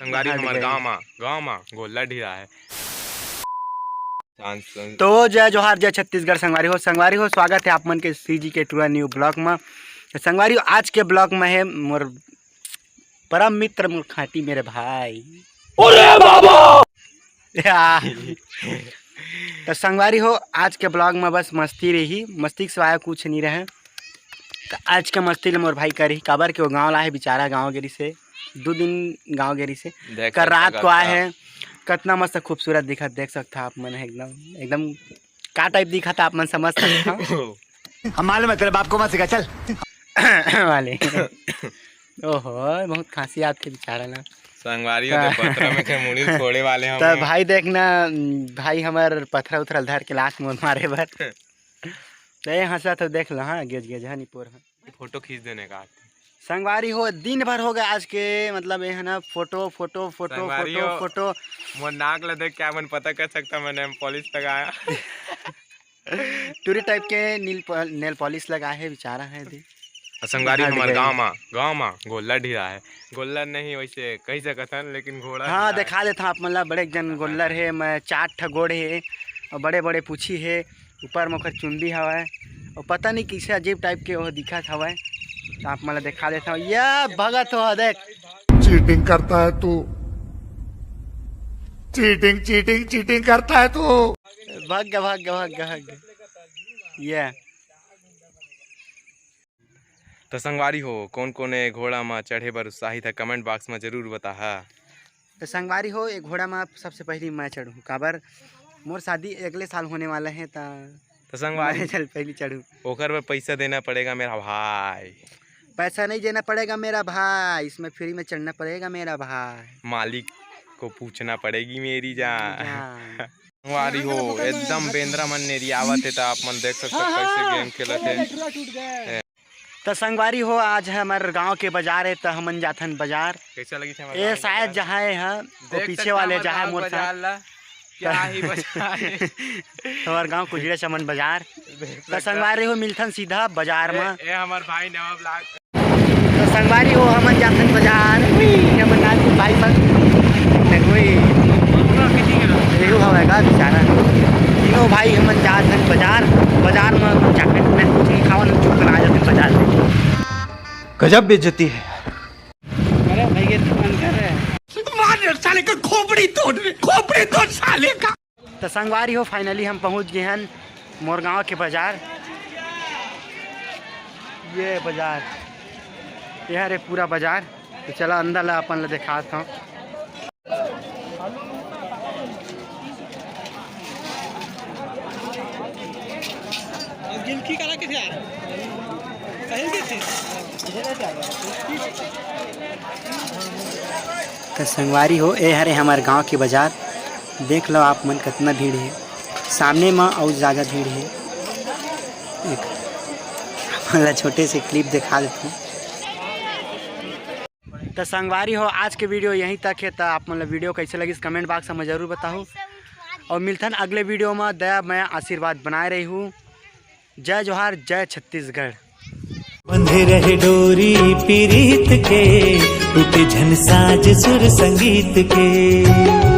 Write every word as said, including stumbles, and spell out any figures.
संगवारी, हट हमर गए। गाँव मा, गाँव मा गोल्लर ढीला है। शांत, शांत। तो जय जोहार, जय छत्तीसगढ़ संगवारी हो। संगवारी हो, स्वागत है आप मन के CG के टूरा न्यू ब्लॉग में। तो संगवारी हो, आज के ब्लॉग में है मोर परम मित्र, मोर खाटी मेरे भाई। अरे बाबा! या। तो संगवारी हो, आज के ब्लॉग में बस मस्ती रही, मस्ती के सिवाय कुछ नहीं रहे। तो आज के मस्ती ले मोर भाई करही, काबर के वो गाँव ला है बेचारा, गाँव गेरी से दू दिन गाँव गेरी से देख कर सकता रात को आए हैं। कतना मस्त खूबसूरत दिखत, देख सकता आप मन एकदम, एकदम का टाइप दिखत आप मन समझ सकता। हम मालूम है, तेरे बाप को मत सिखा, चल। वाले। ओहो, बहुत खांसी आत के बेचारा ना। संगवारी हो, का? तो पथरा में के मुड़ी फोड़े वाले हम तो हैं। भाई देखना, भाई हमर पथरा उथरा धर के लात मोर मारे बर। तो ये हंसा तो देख लो, हाँ, गेज गेज, हाँ, निपोर, हाँ। फोटो खींच देने का। संगवारी हो, दिन भर हो गया आज के, मतलब ये है ना, फोटो, फोटो, फोटो, संगवारी फोटो, हो, फोटो। मोर नाक ला देख के आप मन पता कर सकता, मैं नेल पॉलिश लगाया। टूरी टाइप के नील पॉ-, नेल पॉलिश लगाए है, बेचारा है दी। और संगवारी हट हमर गए। गाँव मा, गाँव मा गोल्लर ढीला है। गोल्लर नहीं वैसे कही सकत हन, लेकिन घोड़ा हाँ, ढीला है। देखा देता आप मन ला, बड़े एक जन गोल्लर है, मैं चार ठा गोड़ है और बड़े बड़े पूछी है, ऊपर में ओकर चुंदी हवय और पता नहीं किसे अजीब टाइप के वो दिखत हवय। तो आप मन ला देखा देता हूँ, ये भगत हो देख। चीटिंग करता है तू, चीटिंग, चीटिंग, चीटिंग करता है तू। भाग गया, भाग गया, भाग गया, भाग गया। ये तो संगवारी हो, कौन कौन ए घोड़ा म चढ़े बर उत्साहित है, कमेंट बॉक्स में जरूर बताहा। तो संगवारी हो, ए घोड़ा म सबसे पहली मैं चढ़ूँ, काबर मोर शादी अगले साल होने वाला है, त तो संगवारी मैं चल पहली चढ़ूँ। ओकर बर पैसा देना पड़ेगा मेरा भाई। पैसा नहीं देना पड़ेगा मेरा भाई, इसमें फ्री में चढ़ना पड़ेगा मेरा भाई। मालिक को पूछना पड़ेगी मेरी जान। जान। संगवारी हो, एकदम बेंदरा मन नेरियावत हे, त आप मन देख सकते हो कैसे गेम खेलत हे। त संगवारी हो, आज हमर गांव के बाजार हे, त हमन जाथन बाजार। कैसा लगी थे हमारे ए गाँव के शायद बाजार? जहाँ हे, हाँ, वो देख पीछे सकते हैं वाले हमारे जहाँ हे गाँव मोर बाजार साथ। ला। क्या ही बाजार हे। हमार गांव कुजड़े चमन बाजार। देख त सकते हैं। संगवारी हो, मिलथन सीधा बाजार ए, में। ए हमार भाई नवा ब्लॉग। तो संगवारी हो, हमन जाथन बाजार। उई, हमन नाचथन भाई संग। देख, उई। एहू हवय का बेचारा। तीनों भाई हमन जाथन बाजार। बाजार में हमन जाके मैं कुछ नहीं खावन, चुप करा जाथन बाजार से। गजब बेइज्जती है। अरे भाई, ये तो मन कर रहा है। मार साले का खोपड़ी तोड़, खोपड़ी तोड़ साले का। त संगवारी हो, finally हम पहुंच गए हन मोर गांव के बाजार। ये बाजार, ये हरे पूरा बाजार। तो चला अंदर ला अपन ला देखात हूँ। त संगवारी हो, ए हरे हमर गांव के बाजार। देख लो आप मन, कतना भीड़ हे। सामने म अउ ज्यादा भीड़ हे। एक आप मन ला छोटे से clip देखा देथों। त संगवारी हो, आज के video यहीं तक हे। त आप मन ला video कैसे लगिस, कमेंट बॉक्स में जरूर बताहू। और मिलथन अगले video में। दया मया आशीर्वाद बनाए रही हूँ। जय जोहार, जय छत्तीसगढ़। बंधे रहे डोरी पीरीत के, टूटे झन साज सुर संगीत के।